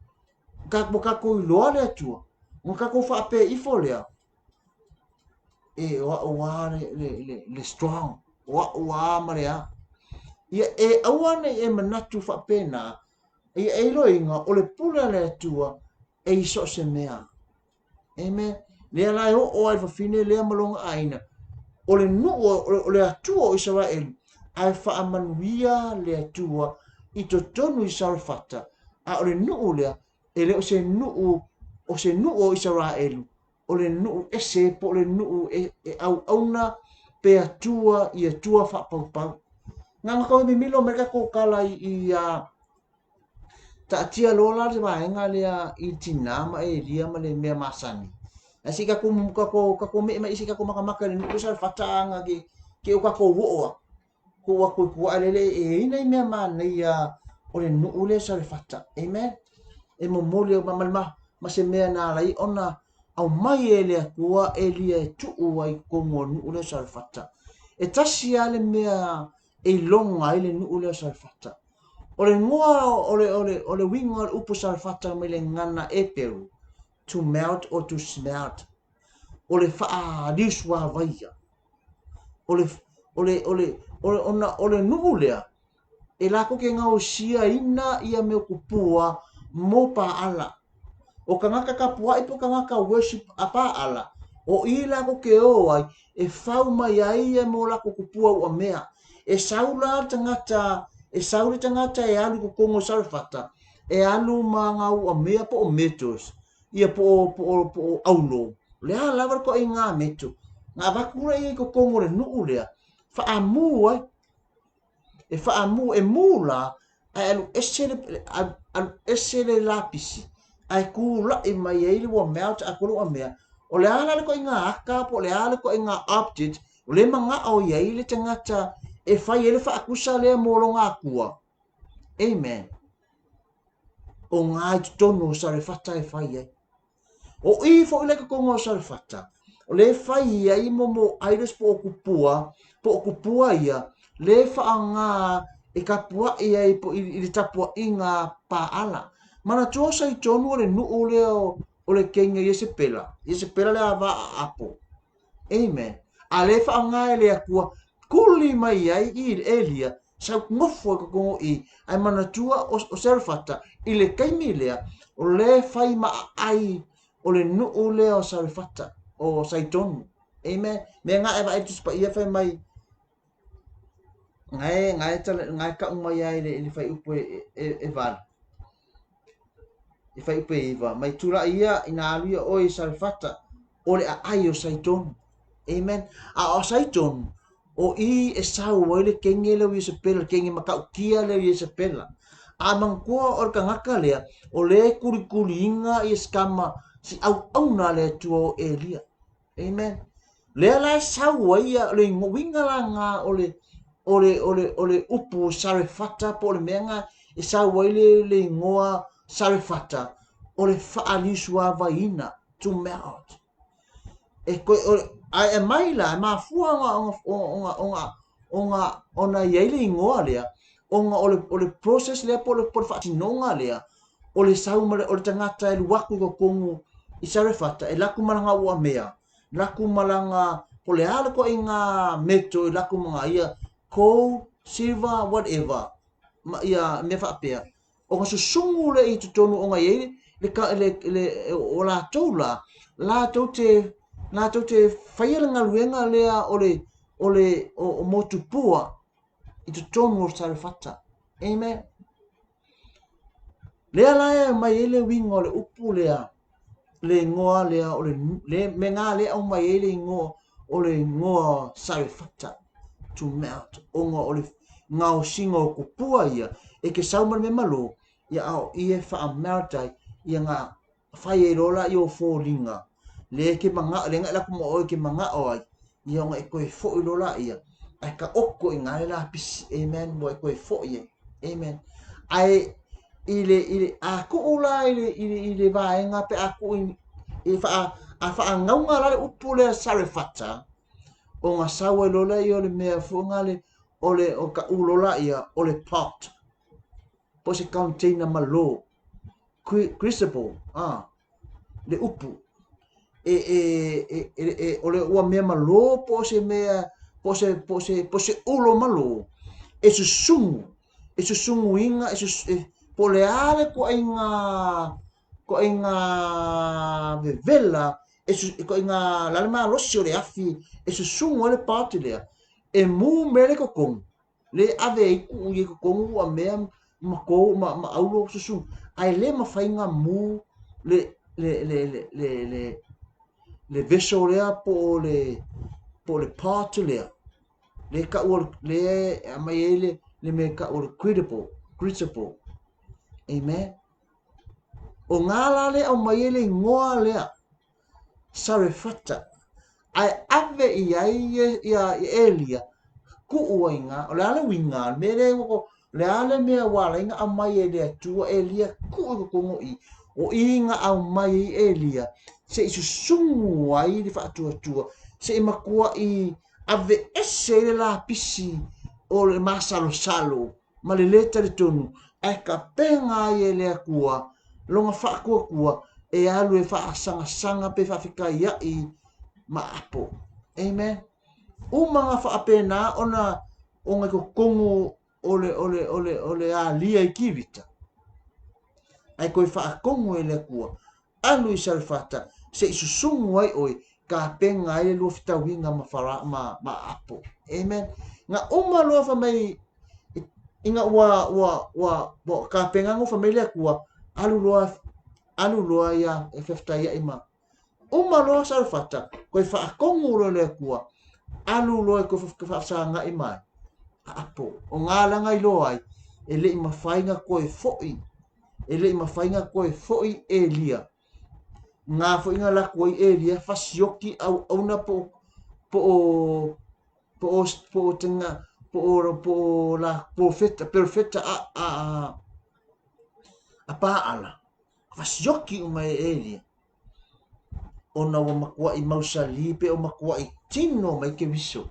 ka, ua kākou iloa le Atua. Ua kākou faapea ifo lea, e o au a le, le, le, le strong, o au a ma le a. Ia e aua nei e manatu faapena, ia e iloina o le pule a le Atua e i so o se mea. Amen. Lea la e oo ai le fafine lea ma lona aiga. O le nuu o le Atua o Isaraelu, ae faamanuia le Atua i totonu i Sarefata. A o le nuu lea, e le o se nuu, o se nuu o Isaraelu, o le nuu ese po o le nuu e, e auauna pe Atua i Atua faapaupau. Na ona tau mimilo mai tatou tala i, i a, Taatia loa la le vaega lea i tinā ma Elia ma le mea masani. Ae se i tatou, tatou, tatou me'e mai se i tatou makamaka i le nuu sa le fataaga ke, ke o tatou oo aku. Tuu atu i tua ae lele e i ai nai mea manaia o le nuu lea sa le fata. Amen. E momoli au ma, ma, ma se mea na ala ai ona aumai e le Atua Elia e tuu ai i totonu o le nuu lea o Sarefata. E tasi lava le mea e iloga ai le nuu lea o Sarefata. O le ngoa o le, o le, o le uiga o le upu Sarefata mai le gagana Eperu, to melt or to smelt, o le faaliusuāvaia. O le, o le, o le, o le, ona, o le nuu lea, e latou te gaosiaina ia mea kupua mo Paala. O tagata tapuai po o tagata worship a Paala, o i latou te o ai e fau mai ai ia mo latou kupua ua mea. E sau la le tagata, e sau le tagata e alu i totonu o Sarefata, e alu ma ngā ua mea po o metals, ia po o, po o, po o aulo. O le a lava le toaiga metal. Na avatu lea i totonu o le nuu lea, faamū ai. E faamu, e mū la, ae alu ese le, alu ese le lapisi, ae tula'i mai ai le ua melt atoa le ua mea. O le a la le ituaiga ata po o le a le ituaiga object o lea e mana'o i ai le tagata e fai ai le faatusa lea mo lona Atua. Amen. O ngā i totonu o Sarefata e fai ai. O i foi la i totonu o Sarefata, o lea e fai ai mo mo idols po o kupua, po o kupua ia, lea e faaaoga e tapuai ai po i, i le tapuaiga Paala. Manatua o Saitonu o le nuu lea o, o le keiga Iesepela, Iesepela le ava a Apo. Amen. A lea e faaaoga e le Atua, tuli mai ai i Elia, sau nofo i totonu i, ae manatua o, o Sarefata, i le taimi lea, o lea e fai ma aai o le nuu lea o Sarefata, o Saitonu. Amen. Mea nga e vaai Tusi Paia fai mai, Gae gae tala gae ka'u mai ai i le fuaiupu e 8 i fuaiupu e 9, mai tula'i ia ina alu ia oe i Sarefata o le aai o Saitonu. Amen. A o Saitonu, o i e sau ai le kenge lea o Iesapela, le kenge matautia lea o Iesapela. A manatua o le tagata lea, o lea e kulikuliina ia si tama, si auauna a le Atua o Elia. Amen. Lea la e sau ai ia le uiga la na o le o le o le o le upu Sarefata, po o le mea na e sau ai le igoa Sarefata, o le faalisuavaiina, to melt. E koe o ae mai la e mafua ona ona ona ona ona i ai le igoa lea, ona o le process lea po o le faatinoga lea o le sau ma le, o le tagata e alu atu i totonu i Sarefata e laku ma lana uamea, laku ma lana po le a le ituaiga meto e laku ma ia gold, silver, whatever, ma ia mea faapea ona susugu lea i totonu ona i ai le, le, le, o latou la latou te faia le galuega lea o le motupua i totonu o Sarefata. Amen. Lea la e aumai ai le uiga o le upu lea, le igoa lea o le mea na lea aumai ai le igoa o le igoa Sarefata, to melt, ona o le gaosiga o tupua ia e ke sau ma le mea malo ia a o ia e faa-melt ai ia na fai ai loa la i o foliga le ke manga'o le ga'i laku ma oe ke manga'o ai ia ona e toe fo'i loa la ia ae ta'oto i ina le lapisi. Amen. Ua e toe fo'i ai. Amen. Ae i le a tuu la i le vaega pe a tuu i faa a faagauga la le upu lea Sarefata, ona sau ai loa lea o le mea foi le o le o ta'u loa la ia o le pot po o se container malo, crucible, le upu e o le ua mea malo po o se mea po o se ulo malo e susugu e susuguina e, sus, e po o le a le ituaiga vevela e ituaiga la le malosi o le afi e susugu ai le pot lea e mu mea le totonu le ave ai tuu i totonu ua mea ma kou ma aulo susugu ae le mafai ona mu le vessel lea po o le pot lea le ka'u le aumai ai le mea ka'u o le crucible, crucible. Amen. O ngā la le aumai ai le igoa lea Sarefata ae ave i ai ia Elia tuu ai ngā o le a le uiga le mea lea ua le a le mea ua ala ai ona aumai e le Atua Elia tuu i totonu i o i na aumai ai Elia se i susugu ai le faatuatua se i matua'i aveese ai le lapisi o le masalosalo ma le lē talitonu ae tapena ai e le Atua lona faatuatua e alu e faasagasagape faafetaia'i ma Apo. Amen. Uma na faapena ona i totonu o le alia i Kirita ae toe faatonu e le Atua alu i Sarefata se i susugu ai oe tapena ai le lua fetauiga ma fara ma Apo. Amen. Na uma loa fa mai ina ua tapena no fa mai le Atua alu loa alu loa ia e fefetaia'i ma uma loa Sarefata toe faatonu loa le Atua alu loa e toe faafesaga'i mai Apo o ngā laga iloa ai e le'i mafai na toe fo'i e le'i mafai na toe fo'i Elia ngā foi na laku ai Elia fasioki auauna po o tenga po o la profeta a Paala fasioki uma e Elia ona ua matua'i mausali pe o matua'i tino mai Keriso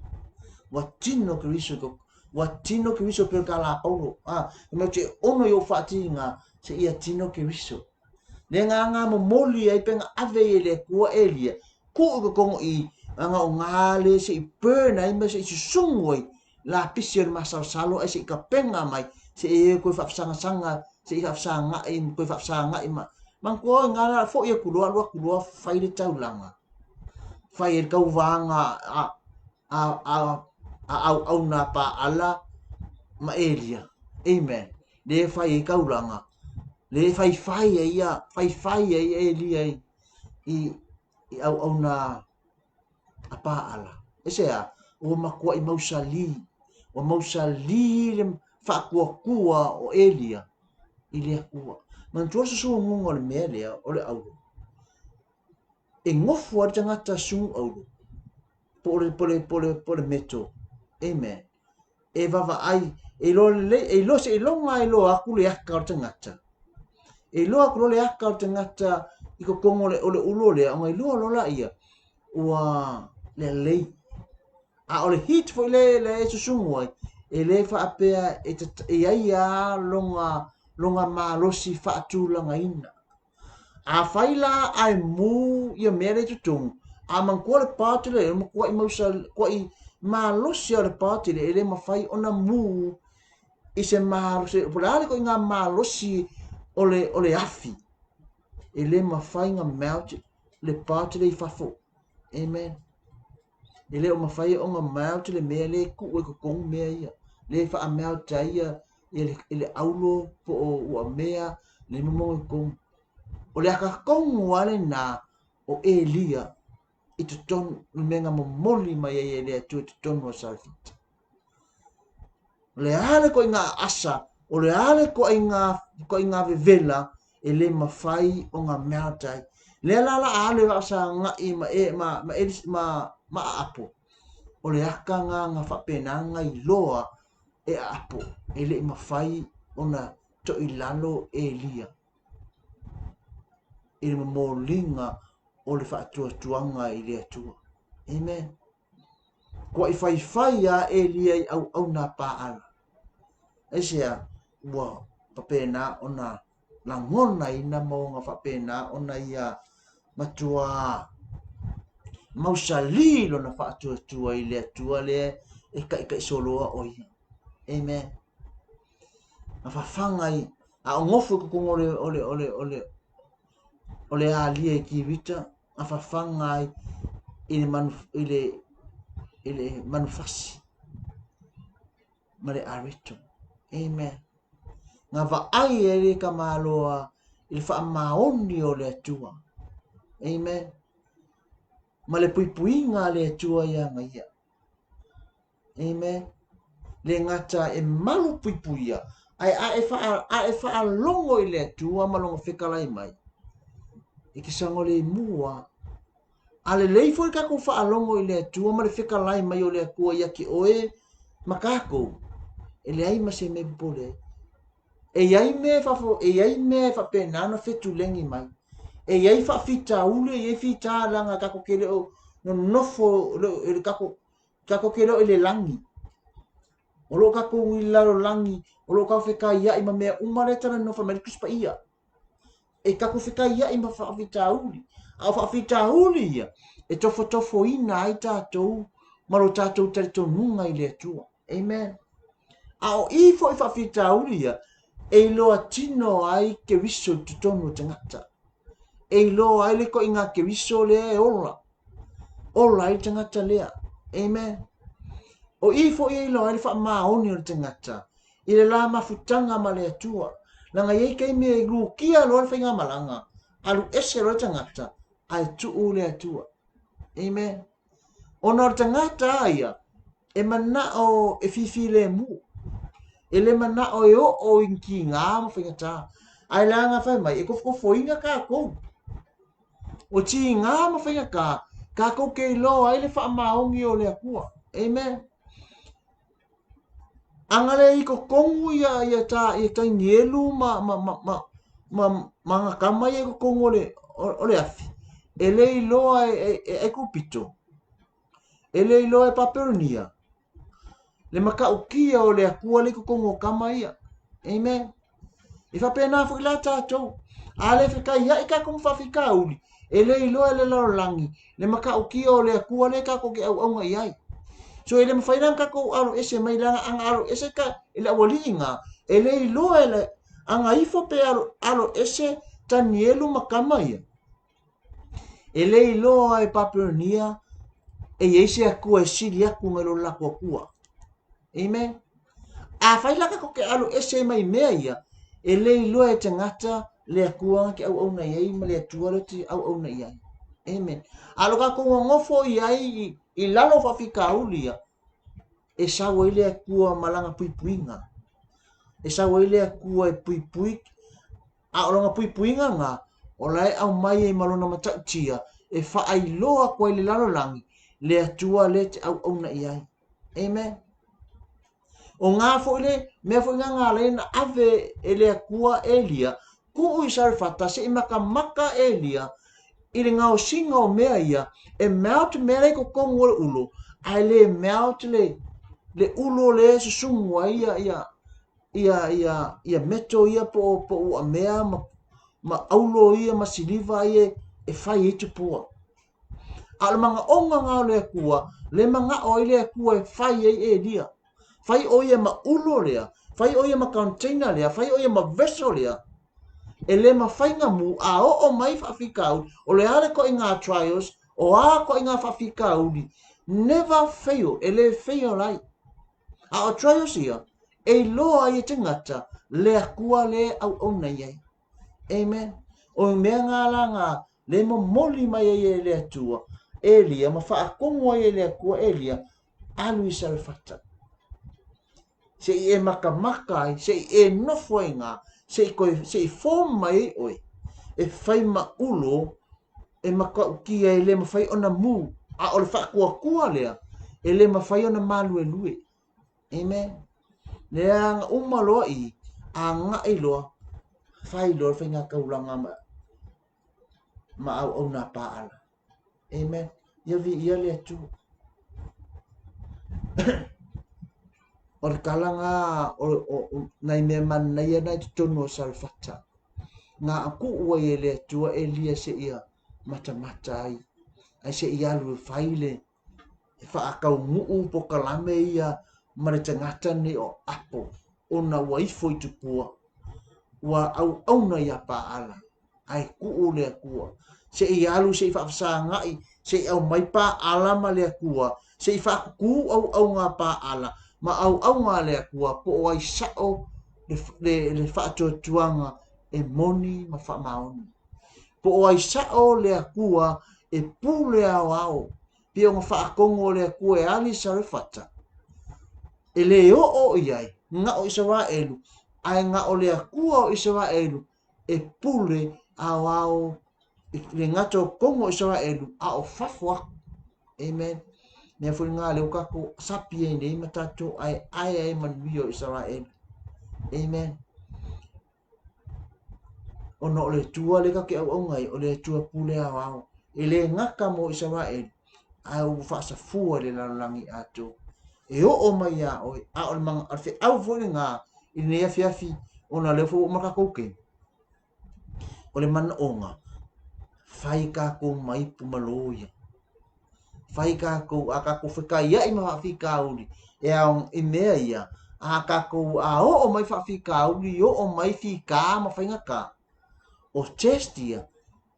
ua tino Keriso ua tino Keriso pe ka la Paulo a e te ono i o faatiga se ia tino Keriso le ngā ngā momoli ai pe nga ave i le Atua Elia tuu i totonu i aga o ngā le se i burn ai ma se i susugu ai lapisi o le masalosalo ai se i kapena mai se i e koe faafesagasaga se i faafesaga'i koe faafesaga'i ma manatua oe ngā la fo'i atu loa alu atu loa fai le taulaga fai e le tauvaga a auauna Paala. ma Elia. Amen. Lea e fai ai taulaga, lea e faifai ai ia, faifai ai Elia i, i, i auauna a Paala. Aisea? Ua matuai mausali, ua mausali le faatuatua o Elia i le Atua. Manatua le susunuga o le mea lea o le auro. E nofo ai le tagata sunu auro, po o le, po o le, po o le, po o le metal. Amen. E vaavaai, e iloa lelei, e iloa seiloga e iloa atu le aka o le tagata. E iloa atu loa le aka o le tagata i totonu o le, o le ulo lea, ona iloa loa laia ua lelei. A o le heat foi lea, lea e susunu ai, e le faapea e, e i ai lava lona, lona malosi faatulagaina. Afai la ae mu ia mea lea i totonu, a manatua le part lea, e matuai mausa, matuai malosi lava o le part lea, e le mafai ona mu i se malosi, po o le a le ituaiga malosi o le, o le afi, e le mafai ona melt le part lea i fafo. Amen. E le o mafai ona melt le mea lea e tuu ai i totonu mea ia, lea e faa-melt ai ia i le auro po o ua mea le momono i totonu. O le akatonu lava lena o Elia i totonu, le mea na momoli mai ai e le Atua i totonu o Sarefata. O le a le ituaiga aasa, o le a le ituaiga vevela e le mafai ona melt ai. Lea la la a alu e faafesagai ma, e, ma, ma, ma, ma Aapo, o le aka na na faapena ona iloa e Aapo e le i mafai ona toilalo Elia i le momoliga o le faatuatuaga i le Atua. Amen. Kuai faifai a Elia i auauna a Paala. Aisea? Ua faapena ona lagonaina ma ona faapena ona ia matuā mausali lona faatuatua i le Atua lea e taitaisoloa o ia. Amen. Na fafaga i, a o nofo i totonu o le, o le, o le, o le, o le alia i Kirita, na fafaga ai i le manu, i le, i le manufasi ma le areto. Amen. Na vaai ai le tamaloa i le faamaoni o le Atua. Amen. Ma le puipuiga a le Atua ia ia. Amen. Le gata e malu puipuia, ae a e, wha, a e whaalogo i le Atua ma lona fekalai mai, e te saogalemu lava. A lelei foi tatou faalogo i le Atua ma le fekalai mai o le Atua ia te oe ma tatou, e leai ma se mea e popole ai. E i ai mea e fafo, e i ai mea e faapena ona fetulegi mai. E i ai faafitauli, e i ai fitalaga tatou te le o nonofo le, le tatou, tatou te le o i le lagi. O lo o tatou i le lalolagi, o lo o tatou fekaiai ma mea uma lea e talanoa fai mai le Tusi Paia. E tatou fekaiai ma faafitauli. A o faafitauli ia, e tofotofoina ai tatou ma lo tatou talitonuga i le Atua. Amen. A o i foi faafitauli ia, e iloa tino ai Keriso i totonu o tagata. E iloa ai le ituaiga Keriso lea e ola. Ola ai le tagata lea. Amen. O i foi e iloa ai le faamaoni o le tagata i le la mafutaga ma le Atua. Leaga e i ai taimi e lukia loa le faigamalaga, alu ese loa le tagata, ae tuu le Atua. Amen. Ona o le tagata a ia, e manao e fifilemu. E le manao e oo i tiga ma faigata. Ae leaga fai mai, e tofotofoina tatou. O tiga ma faigata, tatou te iloa ai le faamaoni o le Atua. Amen. Ana le i totonu ia, ia, ta, ia Tainielu ma, ma, ma, ma, ma, ma ana tama ia i totonu o le, o, o le afi, e le iloa e, e, e Aikupito, e le iloa e Papelonia, le matautia o le Atua le i totonu o tama ia. Amen. E faapena foi la tatou. A le fekaiai tatou ma faafitauli, e le iloa e le lalolagi le matautia o le Atua lea tatou te auauna i ai. So e le mafai la ona tatou alo ese mai leaga ana alo ese ka e le aualii na, e le iloa e le ana ifo pe alo, alo ese Tanielu ma tama ia. E le iloa e Papelonia e i ai se Atua e sili atu nai lo latou Atua. Amen. Afai la tatou te alu ese mai mea ia, e le iloa e tagata le Atua na te auauna i ai ma le Atua lea te auauna i ai. Amen. A o lo tatou nonofo i ai i lalo o faafitauli ia, e sau ai le Atua ma lana puipuiga. E sau ai le Atua e puipui, a o lana puipuiga na, o la e aumai ai ma lona matautia e faailoa atu ai i le lalolagi le Atua lea te auauna i ai. Amen. O ngā foi le mea foi ngā ngā le na ave e le Atua Elia, tuu i Sarefata se i makamaka Elia i le gaosiga o mea ia, e melt mea la i totonu o le ulo, ae le melt le le ulo le susumu ai ia ia ia ia ia meto ia po o po o uamea ma ma aulo ia ma siliva ia e fai ai tupua. A o le manaoga na o le Atua, le manao ai le Atua e fai ai Elia. Fai o ia ma ulo lea, fai o ia ma container lea, fai o ia ma vessel lea. E le mafai na mu a oo mai faafitauli, o le a le toaiga trials, o a toaiga faafitauli, never fail, e le fail ai. A o trials ia, e iloa ai e tagata le Atua le auauna i ai. Amen. O mea ngā la ngā le momoli mai ai e le Atua, Elia, ma faatonu ai e le Atua Elia, alu i Sarefata. Se i e makamaka ai, se i e nofo ai ngā, se i, koe, se i form mai ai oe, e fai ma ulo, e matautia e le mafai ona mū, a o le faatuatua lea, e le mafai ona maluelue. Amen. Leaga uma loa i, agai loa, fai loa le faiga taulaga ma, ma auauna a Paala. Amen. Ia viia le Atua. O le tala na o, o, o nai mea manaia na i totonu o Sarefata. Ngā tuu ai e le Atua Elia se ia matamata ai. Ai se i alu e fai le e faataunuu polokalame ia ma le tagata nei o Apo ona ua ifo i tupua, ua auauna iā Paala, ae tuu le Atua. Se i alu se i faafesagai, se i aumai Paala ma le Atua, se i faatutū auauna a Paala ma auauna a le Atua po o ai sao le, le, le faatuatuaga e moni ma faamaoni. Po o ai sao le Atua e pule aoao pei ona faatonu o le Atua e ali Sarefata, e le oo i ai na o Isaraelu, ae na o le Atua o Isaraelu e pule aoao i le gata o totonu o Isaraelu a o fafo atu. Amen. Mea foi ngā leo tatou sapi ai nei ma tatou aeae ai manuia o Isaraelu. Amen. Ona o le Atua lea tatou te auauna ai, o le Atua pule aoao. E le gata mo Isaraelu, ae ua faasafua i le lalolagi atoa. E oo mai iā oe, a o le, o le feau foi lena i lenei afiafi, ona o lea foi ua uma le tatou taimi. O le manaoga, fai tatou ma ipu ma loia. Fai tatou, a tatou fekaiai ma faafitauli, e ao i mea ia, a tatou a oo mai faafitauli, oo mai fita ma faigata, o test ia,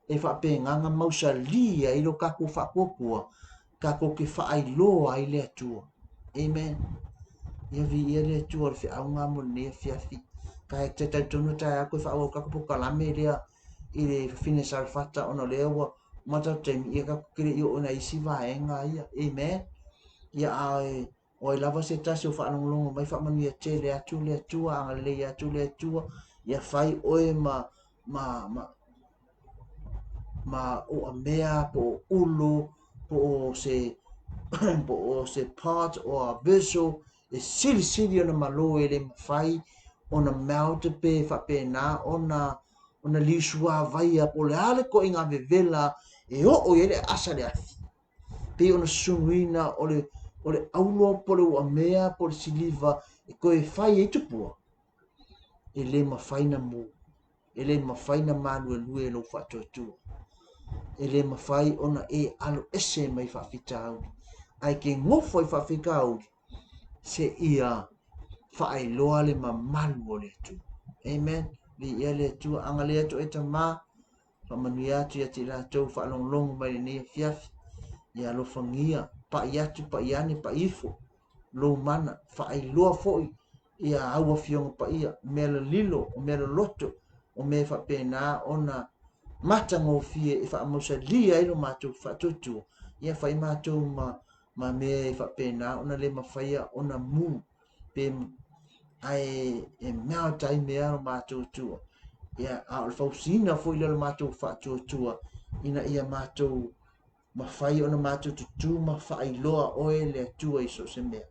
e faapena ona mausali ai lo tatou faatuatua, tatou te faailoa ai le Atua. Amen. Ia viia le Atua o le feauga mo lenei afiafi. Ka e te talitonu taeao koe faaauau tatou polokalame lea i le fafine Sarefata ona o lea ua uma tatou taimi, ia tatou te le i oo i nai isi vaega ia. Amen. Ia a o ai lava se tasi o faalogologo mai, faamanuia tele atu le Atua, agalelei atu le Atua, ia fai oe ma, ma, ma, ma uamea po o ulu, po o se, po o se pot or a vessel e silisili ona malo e le mafai ona melt pe faapena ona ona liusuavaia po o le a le ituaiga vevela e oo i ai le aasa le afi. Pei ona susunuina o le o le aulo po o le uamea po o le siliva e toe fai ai tupua, e le mafai na mū, e le mafai na maluelue e lou faatuatua. E le mafai ona e alo ese mai faafitauli, ae ke nofo i faafitauli, seia faailoa le mamalu o le Atua. Amen. Viia le Atua. Agalelei atu oe Tama, faamanuia atu ia te i latou faalogologo mai lenei afiafi. Ia alofagia, pai atu, pai ane, pai ifo lou mana, faailoa foi Ia au Afioga Paia, mea lalilo, o mea loloto, o mea e faapena ona matagofie e faamausalia ai lo matou faatuatua, ia fai matou ma, ma mea e faapena ona le mafaia ona mu pe ae e melt ai mea lo matou tua. Ia, a o le fausiina foi lea o le matou faatuatua ina ia matou mafai ona matou tutū ma faailoa oe le Atua i so o se mea.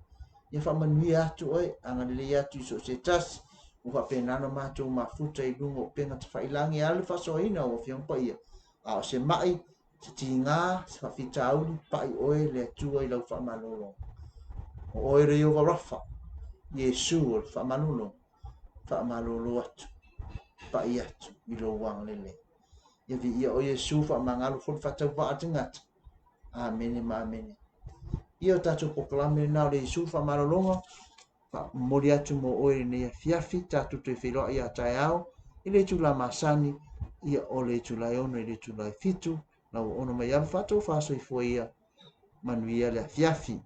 Ia faamanuia atu oe, agalelei atu i so o se tasi, ua faapena ona matou mafuta i luga o upega tafailagi e ala i le faasoaina o Afioga Paia. A o se mai, se tigā, se faafitauli, pai oe le Atua i lau faamalologa. O oe le Ieova Rafa, Iesu o le faamalologa, faamalolo atu, pai atu i lou agalelei. Ia viia oe Iesu, faamagalo foi le faatauvaa a le tagata. Amene ma amene. Ia o tatou polokalame lena o le Iesu faamalologa, faamomoli atu mo oe i lenei afiafi, tatou toe feiloai ia taeao i le itula masani, ia o le itula e 6 i le itula e 7, lau ono mai ava faatofa soifua ia, manuia le afiafi.